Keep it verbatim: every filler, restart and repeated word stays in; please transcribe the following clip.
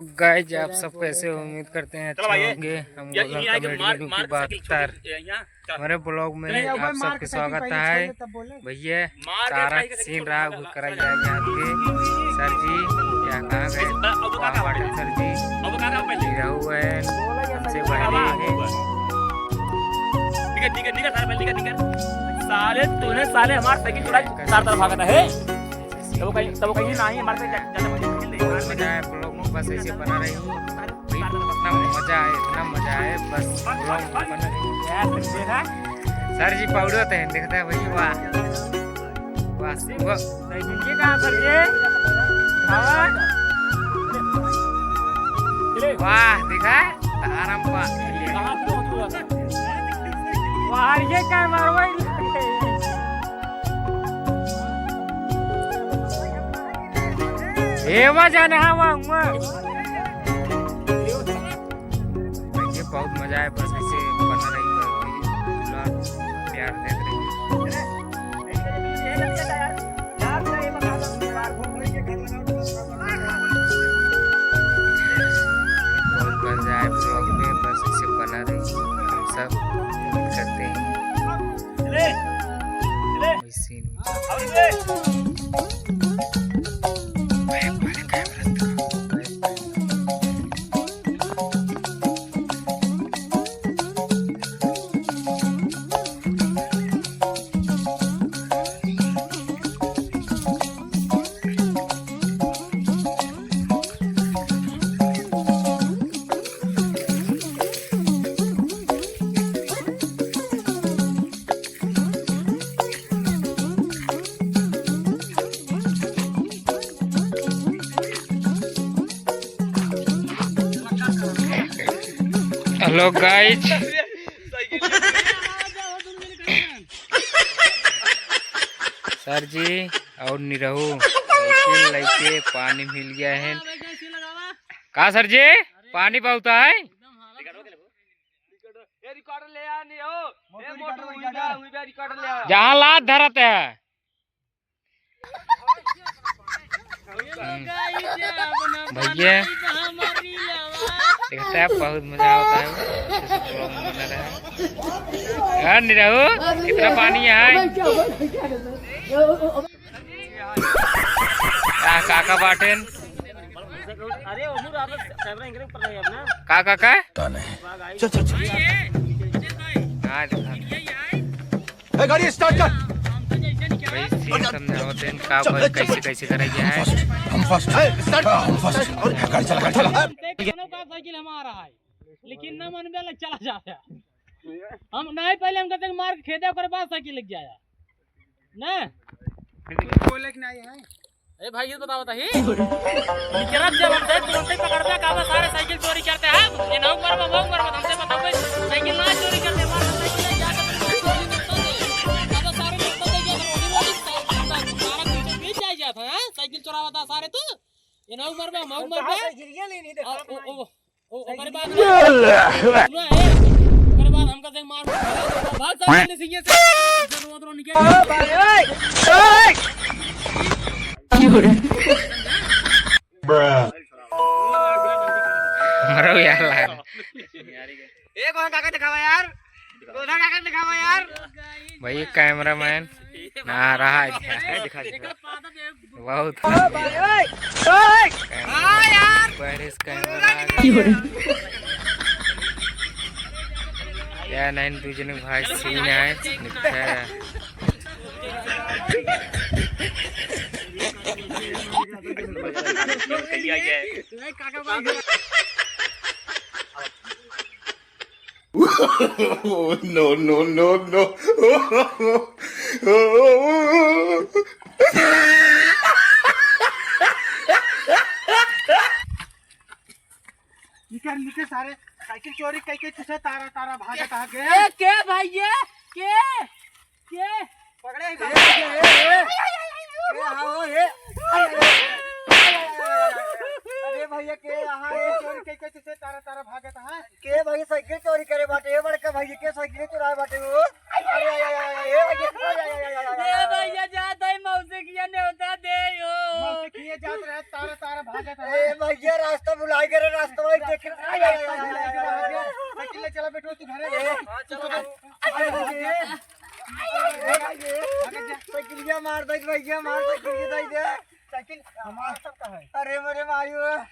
गाइज, आप सब कैसे हो? उम्मीद करते हैं अच्छे होंगे। हम गोलम कॉमेडियन की बात कर। हमारे ब्लॉग में आप सबके स्वागत है। भैया, सारा सीन रहा, वो कराई जाएगी आपके। सर जी, क्या कहाँ गए? कहाँ बाटे सर जी? निरहू है, हमसे बहरी है। निकल, निकल, निकल, सारे पहले निकल, निकल। साले, तूने साले हमार साइकिल चुरा के तार तार भागता है। तब कहीं, तब कहीं नहीं, हमारे साथ जा-, जाने वाली मुश्किल नहीं। बहुत मजा आया ब्लॉग में, बस ऐसे बना रही। इतना मजा आया, इतना मजा आया, बस ब्लॉग में बना रही। सर जी पौड़त हैं, देखते हैं भाई, वाह। वाह, वाह। सर जी कहाँ सर जी? हाँ। वाह, देखा? आराम पा। वाह, ये क्या मारवाई? एवा जाना है वहाँ, वहाँ। देखिए, बहुत मजा आया, बस ऐसे बना रही, प्यार देत रही। बहुत मजा आया ब्लॉग में, बस ऐसे बना रही, हम सब उम्मीद करते हैं। हेलो गाइज, सर जी और निरहू साइकिल लेके पानी मिल गया है। का सर जी, पानी बहुत है? जहाँ लात धरत है। भैया, देखते हैं, बहुत मजा आता है। यार निरहू, कितना पानी है? का, काका बाटेन? का, काका? चल, चल, चल। हाँ, देखा। ए, गाड़ी start कर। भाई, सीन समझावत हैं, का चल, भाई, चल, कैसे, चल। कैसे करेंगे, हम हैं? First, हम first। ए, start। हाँ, हम first। और गाड़ी चला, गाड़ी चला। हम देख के कोनो का साइकिल हमारा है, लेकिन ना मन में लग चला जाता। हम नहीं, पहले हम कहते हैं, मार के खेदे, ओकरे बाद साइकिल लग जाया। ना? बोले कि नहीं है? ए भाई, ये बताओ, बताइए। निकरत जब हमसे तुरंते पकड़बे, का बा सारे साइकिल चोरी करते हैं। ये नौ मरबा, मौ मरबा, हमसे बताओ, कोई साइकिल ना चोरी करते, हमारा साइकिल ले जाके तुम चोरी करते हो। का बा सारे लोग बताइए, अगर रोडी रोडी सारा पीछे पीछे जाए जाता है, साइकिल चोरावता सारे तू। ये नौ मरबा, मौ मरबा। साइकिल ये ले नहीं देखा ओ, ओ, ओ। ओ, ओकरे बाद सुना है, ओकरे बाद हमका से मार, भाग साइकिल सिंह से, जरूरत रो निकल। मरो यार, लाग। ए, कौन काका दिखावा यार? कौन काका दिखावा यार? भाई, कैमरामैन ना रहा है। दिखा, दिखा। बहुत। हाँ यार। बारिश का। या नहीं, दू जने भाई सीन है, निकल है। No, no, no, no। निकल, निकल सारे, साइकिल चोरी कई कई तुझे तारा तारा भागत आगे। ए, के भाई ये? के? के? पकड़े, ए, ए, ए, ए। ए, हाँ, हो, ए। अरे भैया, के यहाँ है? चोरी के, के, तुझे तारा, तारा भागत है? के भाई साइकिल चोरी करे बाटे? ए बड़का भाई, के साइकिल चुराए बाटे हो? अरे, अरे, अरे, अरे, ए भैया, अरे, अरे, अरे, अरे, अरे, ए भैया, जा ताई मौसी किया न्योता दे हो। मौसी किया जात रहे, तारा, तारा भागत रहे। ए भैया, रास्ता भुलाइ गए रे, रास्ता वही देख। आय, आय, आय, आय, आय, आय, आय। साइकिल ले चला बेटो, तू घरे। ए, हाँ, चलो। आय, आय, आय, आय। भागत जा। साइकिलिया मार दे भैया, मार साइकिल की दे दे। साइकिल हमार सबका है। अरे मोरे मायू।